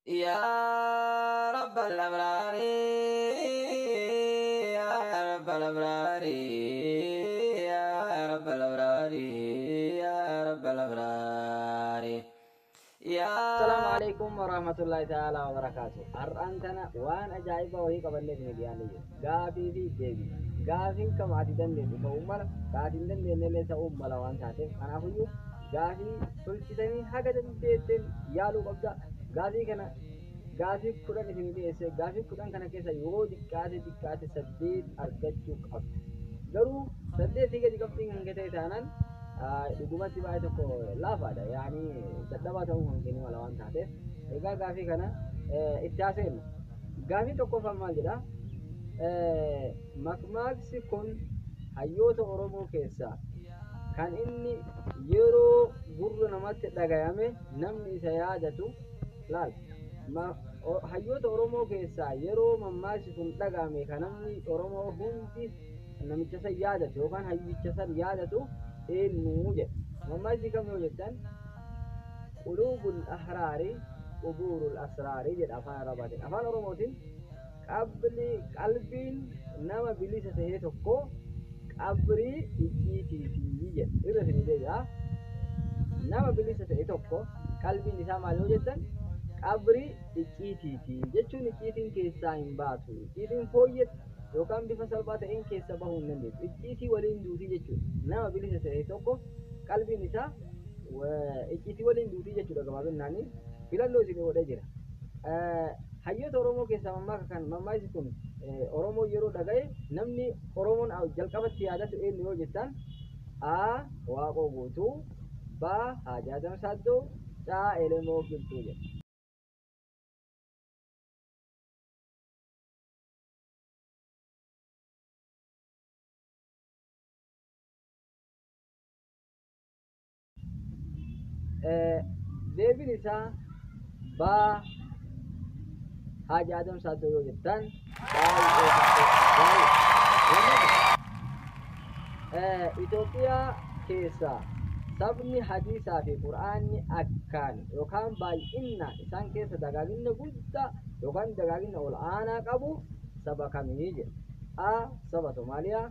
يا رب الأبرار، يا رب الأبرار، يا رب الأبرار، يا رب الأبرار، يا Assalaamu alaikum warahmatullahi ta'ala wabarakaatu. Har'aan tana waan ajaa'iba wayii qabannee isin dhiyaannee jiru. Gaafii fi deebii. Gaafiin kama ati dandeessu ta'uu mala, ka ati hin dandeenye illee ta'uu mala waan taateef, kanaafiyyuu gaafii tolchitanii haga dandeetteen yaaluu qabda. Gaafii kana gaafii 10 isin dhiyeesse, gaafii 10 kana keessa yoo xiqqaate xiqqaate 8 argachuu qabda. Garuu 8 gadi qabxiin kan ta'e taanaan dhugumatti baay'ee tokko laafaadha. Yaani dadhabaa ta'uu kan kennu mala waan taateef. Egaa gaafii kana itti haasofnu. Gaafii tokkoffaan maal jedhaa? Makmaaksi kun hayyoota Oromoo keessaa kan inni yeroo gurra namatti dhagayame namni isa yaadatu laal. Hayyoota Oromoo keessaa yeroo mammaaksi kun dhagahame kan namni Oromoo hundi namicha san yaadatu yookaan hayyicha san yaadatu eenyu jedha. Mammaaksi kam yoo jettan, quluubul ahraari qubuurul asraari jedha afaan Arabaatiin. Afaan Oromootiin qabli qalbiin nama bilisa ta'e tokko qabrii icciitiiti jedha. Irra isin deebi'a. Nama bilisa ta'e tokko qalbiin isaa maal yoo jettan, qabrii icciitiiti jechuun icciitiin keessaa hin baatu. Icciitiin fooyyatti yookaan bifa salphaa ta'een keessa bahuu hin dandeessu. Icciitii waliin duutii jechuudha. Nama bilisa ta'e tokko qalbiin isaa icciitii waliin duutii jechuudha gabaabinaan. Filannoo isin godhee jira. Hayyoota Oromoo keessaa mammaaka kan mammaaksi kun Oromoo yeroo dhaga'e namni Oromoon jalqabatti yaadatu eenyu yoo jettan, A. Waaqoo Guutuu, B. Haaji Adam Saaddoo, C. Elemoo Qilxuu jedha. Deebiin isaa B. Haaji Adam Saaddoo yoo jettan baay'ee tokko gaariidha. Itoophiyaa keessaa sabni hadiisaa fi Qur'aanni akkaan yookaan baay'inaan isaan keessa dagaagina guddaa yookaan dagaagina ol aanaa qabu saba kamii jedha. A. Saba Somaaliyaa,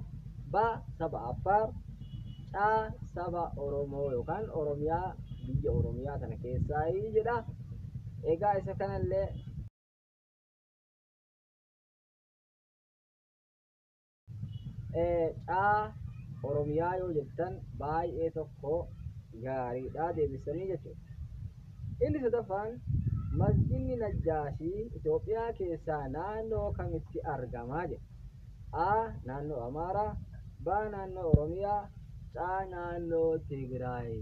B. Saba Affaar, C. Saba Oromoo yookaan Oromiyaa, biyya Oromiyaa kana keessaa jedha. Egaa isa kanallee C. Oromiyaa yoo jettan baay'ee tokko gaariidha deebisanii jechuudha. Inni sadaffaan, masjidni Najjaashii Itoophiyaa keessaa naannoo kamitti argamaa jedha. A. Naannoo Amaaraa, B. Naannoo Oromiyaa, C. Naannoo Tigraay.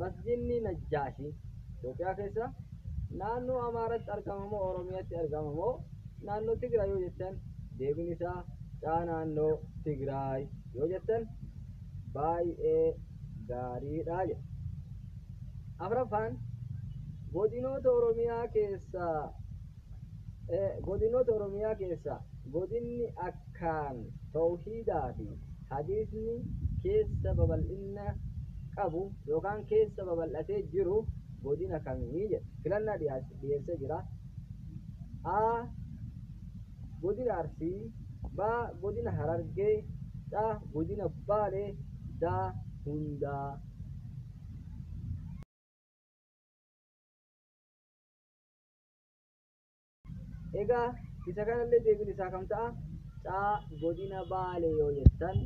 Masjidni Najjaashii Itoophiyaa keessa naannoo Amaaratti argama moo Oromiyaatti argama moo naannoo Tigraay yoo jettan, deebiin isaa C. Naannoo Tigraay yoo jettan baay'ee gaariidha jedha. Afraffaan, godinoota Oromiyaa keessaa godinoota Oromiyaa keessaa godinni akkaan tawhiidaa fi hadiisni keessa babal'ina qabu yookaan keessa babal'atee jiru godina kamii jedha. Filannaa dhiyeessee jira. A. Godina Arsii, B. Godina Harargee, C. Godina Baalee, D. Hundaa. Egaa isa kanallee deebiin isaa kam ta'a? C. Godina Baalee yoo jettan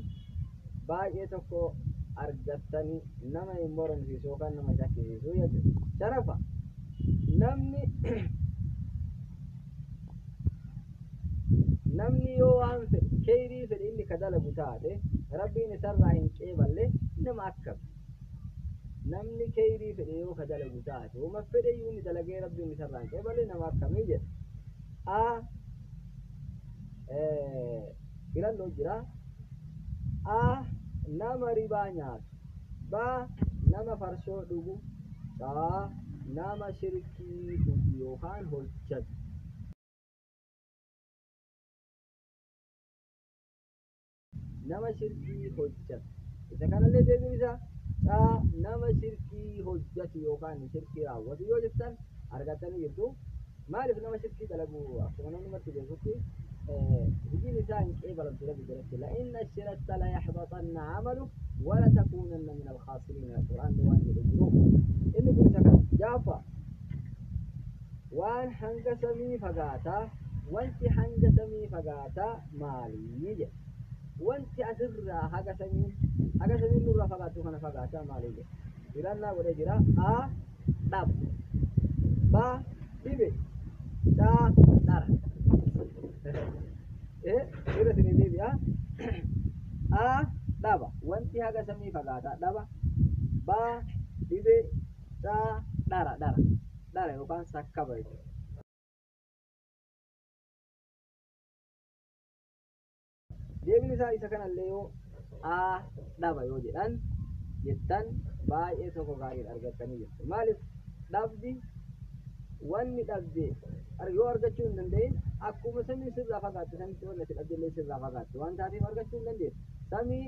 baay'ee tokko argattanii nama hin moromsiisu yookaan nama shakkisiisu jechuudha. Shanaffaa, namni yoo waan fedhe kheyrii fedhe inni ka dalagu taate Rabbiin isarraa hin qeeballe nama akkam? Namni kheyrii fedhe yoo ka dalagu taate wama fedhe iyyuu inni dalagee Rabbiin isarraa hin qeeballe nama akkamii jedha. A. Filannoo jira. A. Nama ribaa nyaatu, B. Nama farshoo dhugu, C. Nama shirkii hojii yookaan hojjetu. Nama shirkii hojjetu. Isa kanallee deebiin isaa caa nama shirkii hojjetu yookaan shirkii raawwatu yoo jettan argattanii jirtu. Maaliif nama shirkii dalagu akkuma namni marti beekutti hojiin isaa hin qeebalamtu Rabbi biratti. La'in ashrakta la yaxbaxanna amaluk wala takuunanna min alkhaasiriin Qur'aanni waan jedhe jiru. Inni kun isa kana. Jaaffaa waan hanga samii fagaataa wanti hanga samii fagaataa maalii jedhe. Wanti asirraa haga samii haga samii nurraa fagaattu kana fagaataa maalii jedhe. Filannaa godhee jira. A dhaba, B dhibe, C dhara. Irra isinii deebi'a. A dhaba, wanti haga samii fagaataa dhaba, B dhibe, C dhara dhara dhara yookaan sakkaba jechuudha. Deebiin isaa isa kanallee yoo A dhaba yoo jedhan jettan baay'ee tokko gaariidha argattanii jirtu. Maaliif dhabdi wanni dhabde yoo argachuu hin danda'in akkuma samii sirraa fagaattu sanitti wanni ati dhabde illee sirraa fagaattu waan taateef argachuu hin dandeessu. Samii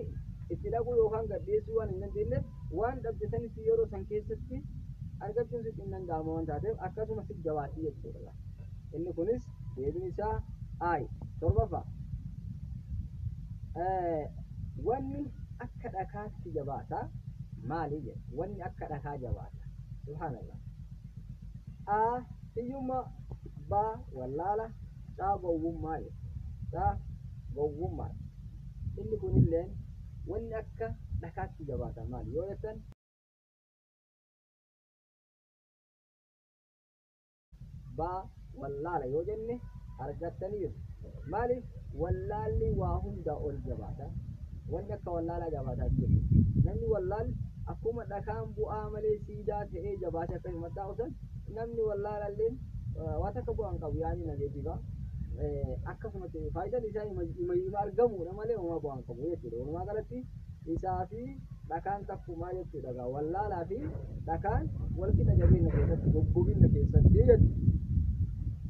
itti dhaquu yookaan gadhiisuu waan hin dandeenyeef waan dhabde sanitti yeroo san keessatti argachuun sitti hin danda'amu waan taateef akkasuma sitti jabaatti jechuudha. Inni kunis deebiin isaa Aayi. Torbaffaa wanni akka dhakaatti jabaata maali jedhe. Wanni akka dhakaa jabaata. Subhaanallah. A hiyyummaa, B wallaala, C gowwummaa jedhe. C gowwummaa. Inni kunilleen wanni akka dhakaatti jabaata maali yoo jettan B wallaala yoo jenne argattanii jirtu. Maaliif wallaalli waa hundaa ol jabaata. Wanni akka wallaalaa jabaataa hin jiru. Namni wallaalli akkuma dhakaan bu'aa malee siidaa ta'ee jabaatee akkasuma taa'u san namni wallaalalleen waa takka bu'aa hin qabu yaani nageetiifa. Akkasumatti faayidaan isaa ima argamuudha malee homaa bu'aa hin qabu jechuudha. Walumaa galatti isaa fi dhakaan takkumaa jechuudha. Egaa wallaalaa fi dhakaan wal qixa jabeenya keessatti goggobinna keessatti jechuudha.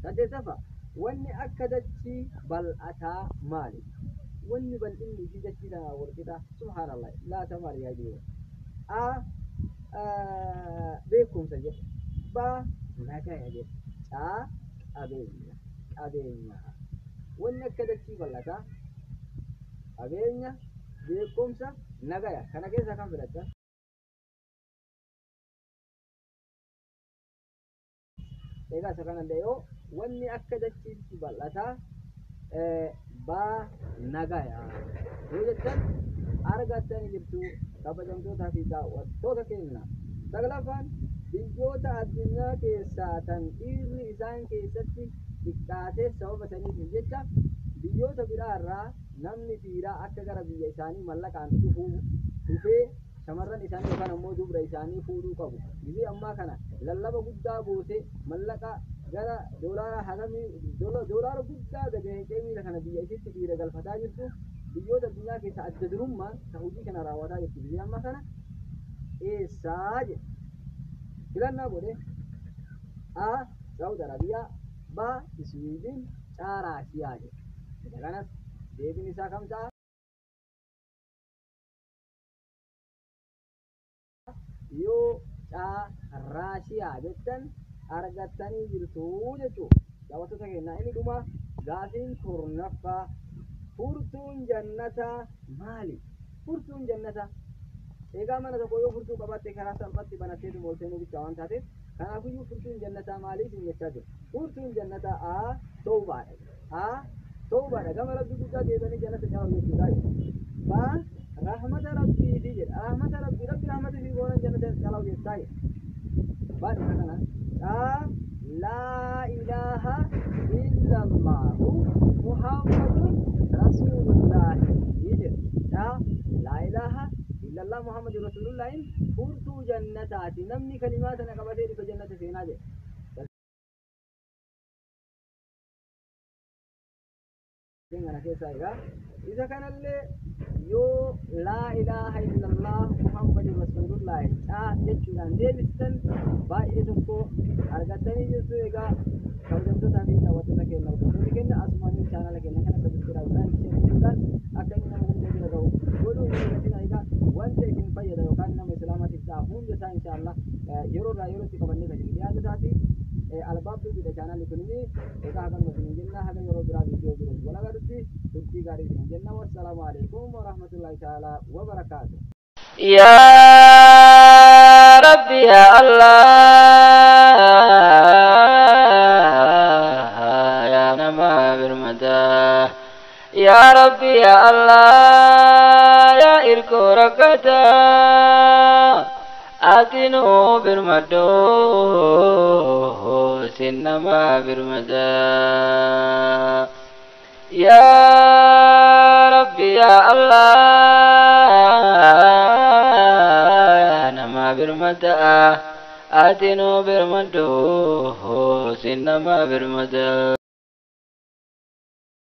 Saddeettaffaa wanni akka dachii bal'ataa maali? Wanni bal'inni fi dachii tanaa wal qixa subhaanallah laata maali yaa jiru? A beekumsa jedhe, B nagaya jedhe, C qabeenya qabeenya. Wanni akka dachii bal'ataa qabeenya, beekumsa, nagaya kana keessaa kan filattan? Egaa isa kanallee yoo wanni akka dachiitti bal'ataa baa nagaya yoo jettan argattanii jirtu kabajamtootaa fi daawwattoota keenya. Saglaffaan biyyoota addunyaa keessaa tan dhiirri isaan keessatti xiqqaatee sababa saniitiif jecha biyyoota biraa irraa namni dhiiraa akka gara biyya isaanii mallaqaan dhufuu dhufee shamarran isaanii yookaan ammoo dubra isaanii fuudhuu qabu. Gizee ammaa kana lallaba guddaa gootee mallaqa gara doolaara hagamii doolaara guddaa gadi naqxee miila kana biyya isitti dhiira galfataa jirtu biyyoota addunyaa keessaa adda durummaan ta hojii kana raawwataa jirtu gizee ammaa kana eessaa jedhe. Filannaa godhe A. Saawud Arabiyaa, B. Iswiidin, C. Raashiyaa jedhe. Isa kanas deebiin isaa kam ta'a? Yoo caa Raashiyaa jettan argattanii jirtu jechuudha. Daawwattoota keenya inni dhuma gaafiin kurnaffaa furtuun jannataa maali? Furtuun jannataa egaa mana tokko yoo furtuu qabaatte karaa salphaatti banattee ol seenuu bicha waan taateef kanaafiyyuu furtuun jannataa maali isin jechaa jiru. Furtuun jannataa A tawbaadha. A tawbaadha gama Rabbii guddaa deebi'anii jannata caalu jechuudha. B rahmata Rabbiiti jedha. Rahmata Rabbii Rabbi rahmata fi goonan jannata caalu jettaa jedha. Baan isa kana caa laa ilaaha illallahu Muhammadun rasuulullaahi jedha. Caa laa ilaaha illallah Muhammadun rasuulullaahin furtuu jannataati. Namni kalimaa tana qabatee dhufe jannata seenaa jedha. Kana keessaa egaa isa kanallee yoo laa ilaaha illallah Muhammadun rasuulullaahi caa jechuudhaan deebistan baay'ee tokko argattanii jirtu. Egaa kabajamtootaa fi daawwattoota keenya hordoftoonni keenya asumaan chaanala keenya kana subscribe like share gochuudhaan akka inni nama hunda bira ga'u godhuu hin dagatinaa. Egaa wanni Hunda isaa inshaallah yeroo irraa yerootti qabannee kan isin dhiyaatu taati. Albaab Tuubiidha chaanaalli kunini. Egaa haganuma isinin jenna, haga yeroo biraa viidiyoo biroos wal agarrutti turtii gaarii isinin jenna. Wassalaamu alaikum warahmatullahi ta'ala wabarakaatu. يا ربي يا الله يا نما بالمدى يا ربي يا الله يا إركو ركتا أتنو بالمدو سنما بالمدى يا ربي يا الله يا نما بالمدى أتنو بالمدو سنما بالمدى.